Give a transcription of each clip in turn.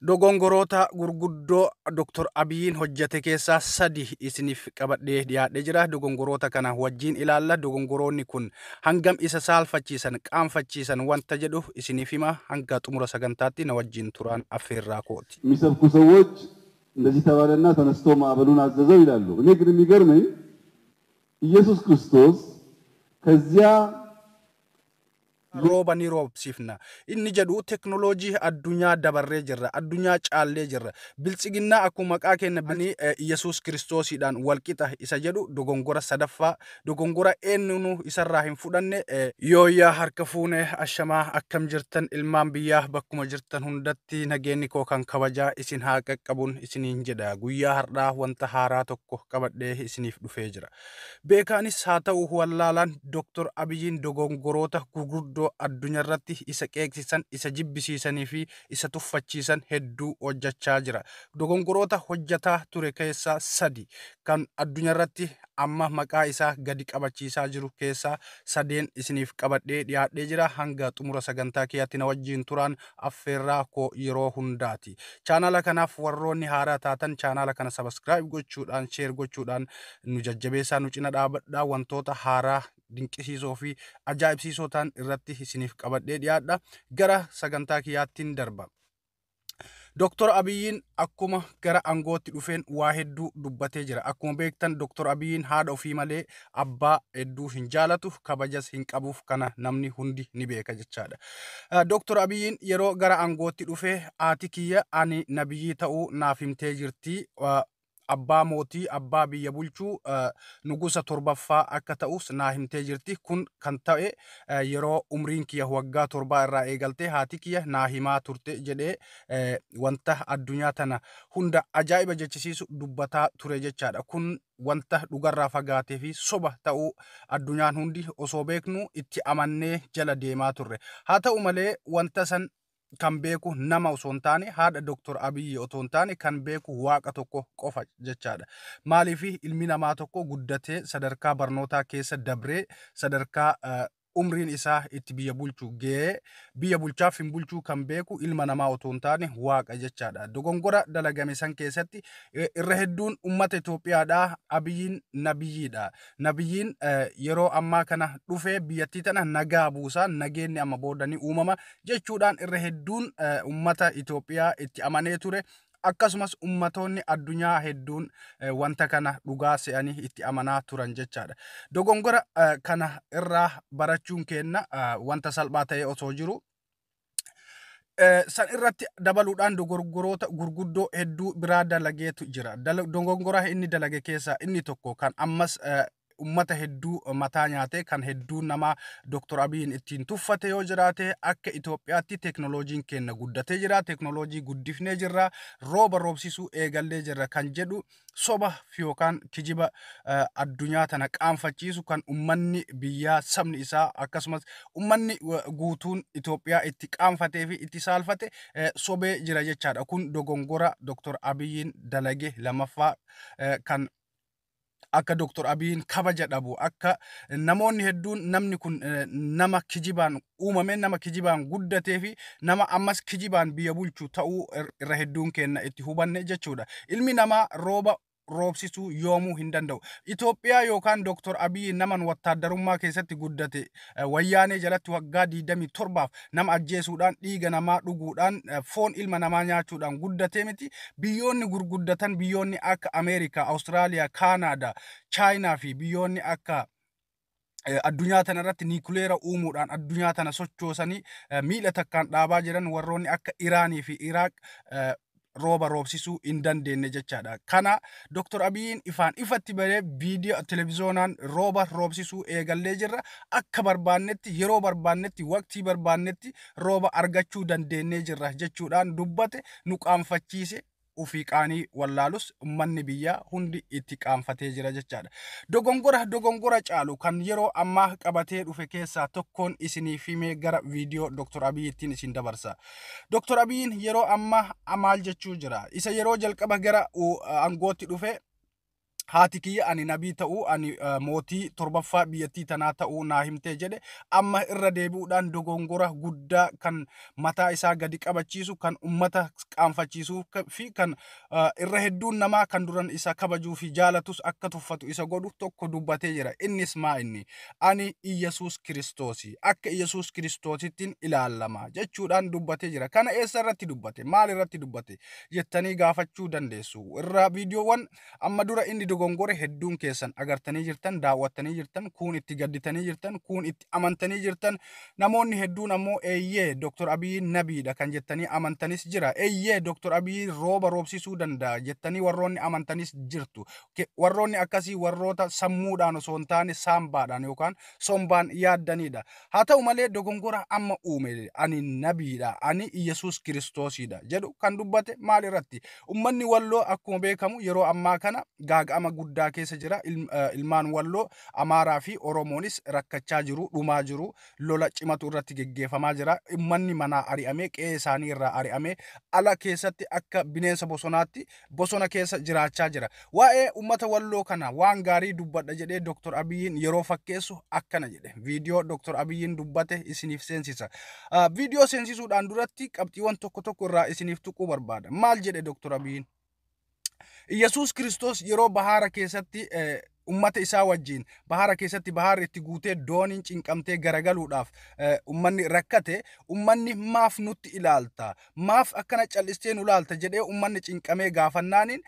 Dogongoroota gurguddoo Dr. Abiyyiin hojjete keessaa sadi isiniif qabadhee dhiyaadhee jira. Dogongoroota kana wajjin ilaalla. Dogongoroonni kun hangam isa saalfachiisan, qaanfachiisan wanta jedhu isiniif hima. Hanga xumura sagantaatti na wajjin turaan affeerraa kooti. የሚሰብኩ ሰዎች እንደዚህ ተባለና ተነስቶ ማዕበሉን አዘዘው ይላሉ። እኔ ግን የሚገርመኝ ኢየሱስ ክርስቶስ ከዚያ Rooba ni roobsifna. Inni jedhu teknooloojii addunyaa dabarree jirra. Addunyaa caallee jirra. Biltsiginnaa akkuma maqaa keenya banii Yesuus Kiristoosiidhaan walqixa isa jedhu dogongora sadaffaa, dogongora eenyunuu isarraa hin fudhanne. Yooyyaa, harka fuune, ashamaa, akkam jirtan ilmaan biyyaa? Bakkuma jirtan hundatti nageenyi koo kan kabajaa isin haa qaqqabuun isiniin jedha. Guyyaa har'aa wanta haaraa tokko qabadhee isiniif dhufee jira. Beekaanis haa ta'u wallaalaan, Dr. Abiyyiin dogongoroota gurguddoo addunyaa irratti isa qeeqsisan, isa jibbisiisanii fi isa tuffachiisan hedduu hojjechaa jira. Dogongoroota hojjetaa ture keessaa sadi kan addunyaa irratti amma maqaa isaa gadi qabachiisaa jiru keessaa sadeen isiniif qabadhee dhiyaadhee jira. Hanga xumura sagantaa kiyyaatti na wajjin turaan affeerraa koo yeroo hundaati. Chaanala kanaaf warroonni haaraa taatan chaanala kana subscribe gochuudhaan, share gochuudhaan nu jajjabeessaa, nu cina dhaabadhaa. Wantoota haaraa, dinqisiisoo fi ajaa'ibsiisoo ta'an irratti isiniif qabadhee dhiyaadha. Gara sagantaa kiyyaattiin darba. Dr. Abiyyiin akkuma gara aangootti dhufeen waa hedduu dubbatee jira. Akkuma beektan, Dr. Abiyyiin haadha ofii malee abbaa hedduu hin jaalatu, kabajas hin qabuuf, kana namni hundi ni beeka jechaadha. Dr. Abiyyiin yeroo gara aangootti dhufe, "Haati kiyya ani nabiyyii ta'uu naaf himtee jirti. Abbaa mootii, abbaa biyya bulchuu, nugusa torbaffaa akka ta'us naa himtee jirti. Kun kan ta'e yeroo umriin kiyya waggaa 7 irraa eegaltee haati kiyya naa himaa turte" jedhee wanta addunyaa tana hunda ajaa'iba jechisiisu dubbataa ture jechaadha. Kun wanta dhugarraa fagaatee fi soba ta'uu addunyaan hundi osoo beeknu itti amannee jala deemaa turre. Haa ta'u malee, wanta san kan beeku nama osoo hin taane, haadha Dr. Abiyyi otoo hin taane, kan beeku Waaqa tokko qofa jechaadha. Maaliif? Ilmi namaa tokko guddatee, sadarkaa barnootaa keessa dabree, sadarkaa umriin isaa itti biyya bulchu ga'ee, biyya bulchaaf hin bulchuu kan beeku ilma namaa otoo hin taane Waaqa jechaadha. Dogongora dalagame san keessatti irra hedduun uummata Itoophiyaadhaa Abiyyiin nabiyyiidha. Nabiyyiin yeroo ammaa kana dhufee biyyattii tana nagaa buusaa, nageenyi amma booda ni uumama jechuudhaan irra hedduun uummata Itoophiyaa itti amanee ture. Akkasumas ummatoonni addunyaa hedduun wanta kana dhugaa se'anii itti amanaa turan jechaadha. Dogongora kana irraa barachuun kenna wanta salphaa ta'e osoo jiru, san irratti dabaluudhaan dogongoroota gurguddoo hedduu biraa dalageetu jira. Dogongora inni dalage keessaa inni tokko kan ammas ummata hedduu mataa nyaate, kan hedduu nama Dr. Abiyyiin ittiin tuffate yoo jiraate, akka Itoophiyaatti teeknooloojiin keenya guddatee jira, teeknooloojii guddifnee jirra, rooba roobsisuu eegallee jirra kan jedhu soba yookaan kijiba addunyaa tana qaanfachiisu, kan ummanni biyyaa, sabni isaa, akkasumas ummanni guutuun Itoophiyaa itti qaanfatee fi itti saalfate sobee jira jechaadha. Kun dogongora Dr. Abiyyiin dalage lamaffaa, kan akka Dr. Abiyyiin kabaja dhabu, akka namoonni hedduun namni kun nama kijibaan uumame, nama kijibaan guddatee fi nama ammas kijibaan biyya bulchu ta'uu irra hedduun keenya itti hubanne jechuudha. Ilmi namaa rooba roobsisuu yoomuu hin danda'u. Itoophiyaa yookaan Dr. Abiyyi naman wattaaddarummaa keessatti guddate, Wayyaanee jalatti waggaa 27f nama ajjeesuudhaan, dhiiga namaa dhuguudhaan, foon ilma namaa nyaachuudhaan guddatee miti. Biyyoonni gurguddatan, biyyoonni akka Ameerikaa, Awustiraaliyaa, Kaanaadaa, Chaayinaa fi biyyoonni akka addunyaa tana irratti niikuleera uumuudhaan addunyaa tana sochoosanii miila takkaan dhaabaa jiran, warroonni akka Iraanii fi Iraaq rooba roobsisuu hin dandeenye jechaadha. Kana Dr. Abiyyiin ifaan ifatti bahee viidiyoo televizoonaan rooba roobsisuu eegallee jirra. Akka barbaannetti, yeroo barbaannetti, waqtii barbaannetti rooba argachuu dandeenyee jirra jechuudhaan dubbate, nu qaanfachiise. Ufii qaanii wallaalus ummanni biyyaa hundi itti qaanfatee jira jechaadha. Dogongora dogongora caalu kan yeroo ammaa qabatee dhufe keessaa tokkoon isiniif himee gara viidiyoo Dr. Abiyyiittiin isin dabarsa. Dr. Abiyyiin yeroo ammaa maal jechuu jira? Isa yeroo jalqaba gara aangootti dhufe Haati kiyya ani nabii ta'uu, ani mootii torbaffaa biyyattii tanaa ta'uu naa himtee jedhe. Amma irra deebi'uudhaan dogongora guddaa kan mataa isaa gadi qabachiisu, kan ummata qaanfachiisuu fi kan irra hedduun namaa kan duran isa kabajuu fi jaalatus akka tuffatu isa godhu tokko dubbatee jira. Innis maa inni? Ani Iyyasuus Kiristoosi, akka Iyyasuus Kiristoosittiin ilaalama jechuudhaan dubbatee jira. Kana eessa irratti dubbate, maal irratti dubbate jettanii gaafachuu dandeessu. Irra viidiyoowwan amma dura inni dogongore hedduun keessan agartanii jirtan, daawwattanii jirtan, kuun itti gadditanii jirtan, kuun itti amantanii jirtan. Namoonni hedduun ammoo eeyyee, Dr. Abiyyi nabiidha kan jettanii amantanis jira. Eeyyee, Dr. Abiyyi rooba roobsisuu danda'a jettanii warroonni amantanis jirtu. Warroonni akkasii warroota sammuudhaan osoo hin taane saambaadhaan yookaan sombaan yaaddanidha. Haa ta'u malee, dogongora amma uume, ani nabiidha, ani Iyyasuus Kiristoosidha jedhu kan dubbate maal irratti? Ummanni Walloo akkuma beekamu yeroo ammaa kana gaaga'ama guddaa keessa jira. Ilmaan Walloo Amaaraa fi Oromoonis rakkachaa jiru, dhumaa jiru, lola cimatu irratti geggeeffamaa jira. Ummanni manaa ari'amee, qe'ee isaanii irraa ari'amee, ala keessatti akka bineensa bosonaatti bosona keessa jiraachaa jira. Waa'ee ummata Walloo kana waan gaarii dubbadha jedhee Dr. Abiyyiin yeroo fakkeessu akkana jedhe. Viidiyoo Dr. Abiyyiin dubbate isiniif seensisa. Viidiyoo seensisuudhaan duratti qabxiiwwan tokko tokko irraa isiniif tuquu barbaada. Maal jedhe Dr. Abiyyiin? Iyyasuus Kiristoos yeroo bahaara keessatti ummata isaa wajjin bahara keessatti baharri itti guutee, dooniin cinqamtee garagaluudhaaf ummanni rakkate, ummanni maaf nutti ilaalta, maaf akkana callistee nu ilaalta jedhee ummanni cinqamee gaafannaaniin,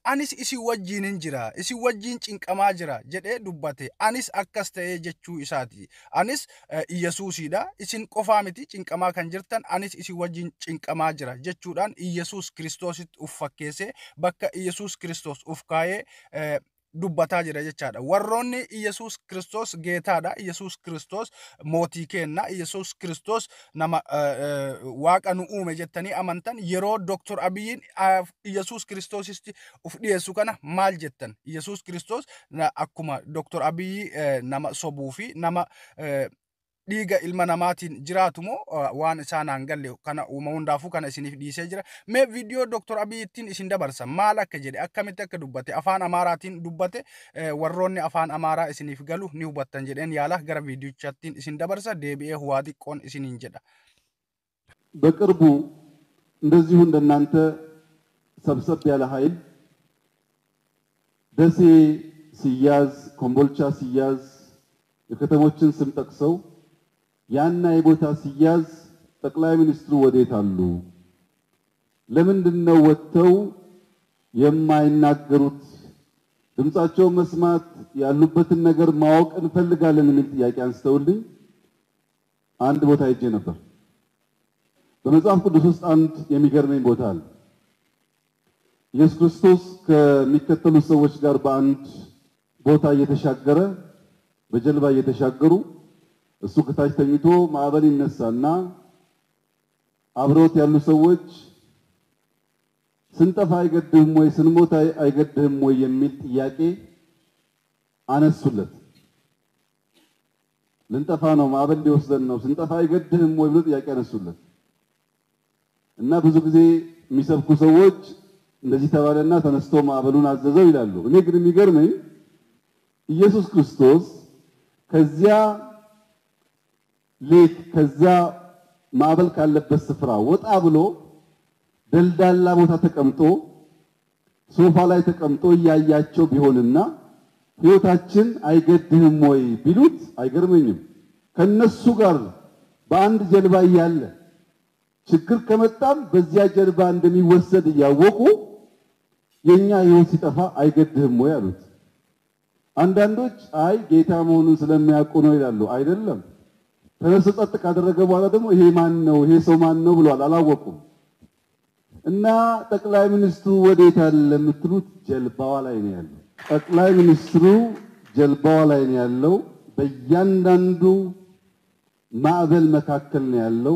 anis isin wajjiinin jira, isin wajjiin cinqamaa jira jedhee dubbate. Anis akkas ta'ee jechuu isaati. Anis Iyyasuusidha, isin qofaa miti cinqamaa kan jirtan, anis isin wajjiin cinqamaa jira jechuudhaan Iyyasuus Kiristoositti uf fakkeessee, bakka Iyyasuus Kiristoos uf kaayee dubbataa jira jechaadha. Warroonni Iyyasuus Kiristoos geetaadha, Iyyasuus Kiristoos mootii kenna, Iyyasuus Kiristoos nama Waaqa nu uume jettanii amantan, yeroo Dr. Abiyyiin Iyyasuus Kiristoositti uf dhiyeessu kana maal jettan? Iyyasuus Kiristoos akkuma Dr. Abiyyi nama sobuu fi nama dhiiga ilma namaatiin jiraatu moo waan isaan hin galle kana uuma hundaafuu kana isiniif dhiisee jira. Mee viidiyoo Dr. Abiy ittiin isin dabarsa. Maal akka jedhe, akkamitti akka dubbate, afaan Amaaraatiin dubbate. Warroonni afaan Amaaraa isiniif galu ni hubattan jedheen yaala. Gara viidiyochaattiin isin dabarsa, deebi'ee waa xiqqoon isiniin jedha. በቅርቡ እንደዚሁ እንደናንተ ሰብሰብ ያለ ኃይል ደሴ ሲያዝ፣ ኮምቦልቻ ሲያዝ፣ የከተሞችን ስም ጠቅሰው ያና የቦታ ሲያዝ ጠቅላይ ሚኒስትሩ ወዴት አሉ? ለምንድን ነው ወጥተው የማይናገሩት? ድምጻቸውን መስማት፣ ያሉበትን ነገር ማወቅ እንፈልጋለን የሚል ጥያቄ አንስተውልኝ አንድ ቦታ ሄጄ ነበር። በመጽሐፍ ቅዱስ ውስጥ አንድ የሚገርመኝ ቦታ አለ። ኢየሱስ ክርስቶስ ከሚከተሉት ሰዎች ጋር በአንድ ቦታ እየተሻገረ፣ በጀልባ እየተሻገሩ፣ እሱ ከታች ተኝቶ ማዕበል ይነሳና አብረውት ያሉ ሰዎች ስንጠፋ አይገድህም ወይ፣ ስንሞት አይገድህም ወይ የሚል ጥያቄ አነሱለት። ልንጠፋ ነው፣ ማዕበል ሊወስደን ነው፣ ስንጠፋ አይገድህም ወይ ብሎ ጥያቄ አነሱለት። እና ብዙ ጊዜ የሚሰብኩ ሰዎች እንደዚህ ተባለና ተነስቶ ማዕበሉን አዘዘው ይላሉ። እኔ ግን የሚገርመኝ ኢየሱስ ክርስቶስ ከዚያ ሌክ፣ ከዚያ ማዕበል ካለበት ስፍራ ወጣ ብሎ ደልዳላ ቦታ ተቀምጦ፣ ሶፋ ላይ ተቀምጦ እያያቸው ቢሆንና ሕይወታችን አይገድህም ወይ ቢሉት አይገርመኝም። ከነሱ ጋር በአንድ ጀልባ እያለ ችግር ከመጣም በዚያ ጀልባ እንደሚወሰድ እያወቁ የኛ ሕይወት ሲጠፋ አይገድህም ወይ አሉት። አንዳንዶች አይ ጌታ መሆኑን ስለሚያውቁ ነው ይላሉ። አይደለም። ተነስቶ ጸጥ ካደረገ በኋላ ደግሞ ይሄ ማን ነው፣ ይሄ ሰው ማን ነው ብለዋል። አላወቁም። እና ጠቅላይ ሚኒስትሩ ወዴት አለ የምትሉት ጀልባዋ ላይ ነው ያለው። ጠቅላይ ሚኒስትሩ ጀልባዋ ላይ ነው ያለው። በእያንዳንዱ ማዕበል መካከል ነው ያለው።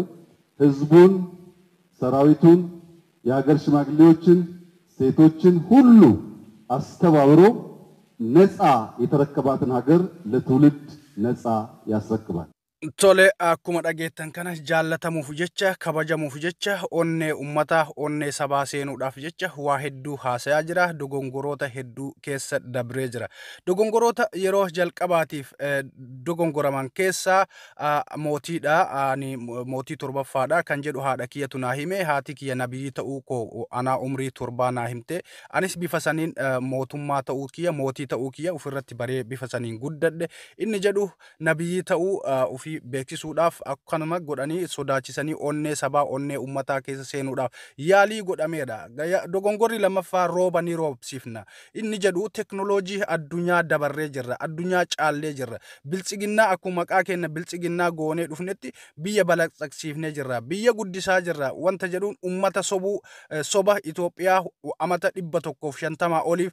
ህዝቡን፣ ሰራዊቱን፣ የሀገር ሽማግሌዎችን፣ ሴቶችን ሁሉ አስተባብሮ ነፃ የተረከባትን ሀገር ለትውልድ ነፃ ያስረክባል። Tole, akkuma dhageettan kana jaallatamuuf jecha, kabajamuuf jecha, onnee uummataa, onnee sabaa seenuudhaaf jecha waa hedduu haasayaa jira. Dogongoroota hedduu keessa dabree jira. Dogongoroota yeroo jalqabaatiif dogongoraman keessaa mootiidha. Ani mootii torbaffaadha kan jedhu haadha kiyyatu naa hime. Haati kiyya nabiyyi ta'uu koo anaa umrii 7 naa himte. Anis bifa saniin mootummaa ta'uu kiyya, mootii ta'uu kiyya ofirratti baree bifa saniin guddadhe. Inni jedhu nabiyyi ta'uu ofii beeksisuudhaaf akkanuma godhanii sodaachisanii onnee sabaa, onnee uummataa keessa seenuudhaaf yaalii godhameedha. Dogongorri lammaffaa rooba ni roobsifna. Inni jedhu teknooloojii addunyaa dabarree jirra. Addunyaa caallee jirra. Biltsiginnaa akkuma maqaa keenya biltsiginnaa goonee dhufnetti biyya balaqsaqsiifnee jirra. Biyya guddisaa jirra. Wanta jedhuun uummata sobuu, soba Itoophiyaa amata 150 oliif,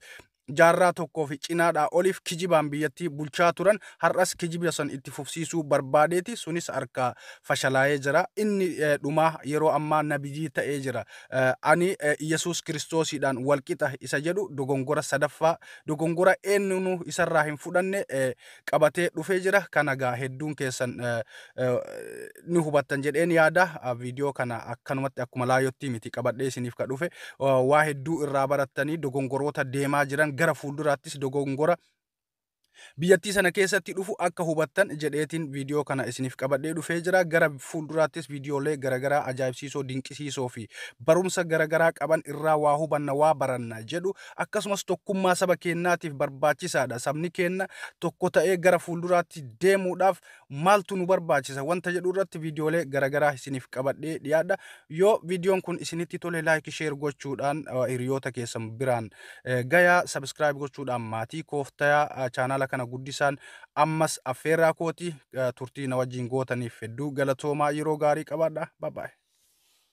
jaarraa tokkoo fi cinaadhaa oliif kijibaan biyyattii bulchaa turan har'as kijiba san itti fufsiisuu barbaadeeti, sunis harka fashalaa'ee jira. Inni dhumaa yeroo ammaa nabiyyi ta'ee jira. Ani Yesuus Kiristoosiidhaan walqixa isa jedhu dogongora sadaffaa, dogongora eenyunuu isarraa hin fudhanne qabatee dhufee jira. Kana gaa hedduun keessan ni hubattan jedheen yaada. Viidiyoo kana akkanumatti akkuma laayotti miti qabadhee isiniif ka dhufe, waa hedduu irraa barattanii dogongoroota deemaa jiran, gara fuulduraattis dogongora biyyattii sana keessatti dhufu akka hubattan jedheetiin viidiyoo kana isiniif qabadhee dhufee jira. Gara fuulduraattis viidiyoolee garaagaraa ajaa'ibsiisoo, dinqisiisoo fi barumsa garaagaraa qaban irraa waa hubanna, waa baranna jedhu, akkasumas tokkummaa saba keenyaatiif barbaachisaadha. Sabni keenya tokko ta'ee gara fuulduraatti deemuudhaaf maaltu nu barbaachisa wanta jedhu irratti viidiyoolee garaagaraa isiniif qabadhee dhiyaadha. Yoo viidiyoon kun isinitti tole, like, share gochuudhaan hiriyoota keessan biraan gayaa, subscribe gochuudhaan maatii kooftayaa, chaanaala kana guddisaan ammas affeerraa kooti. Turtii na wajjin gootaniif hedduu galatoomaa, yeroo gaarii qabaadha. Bye.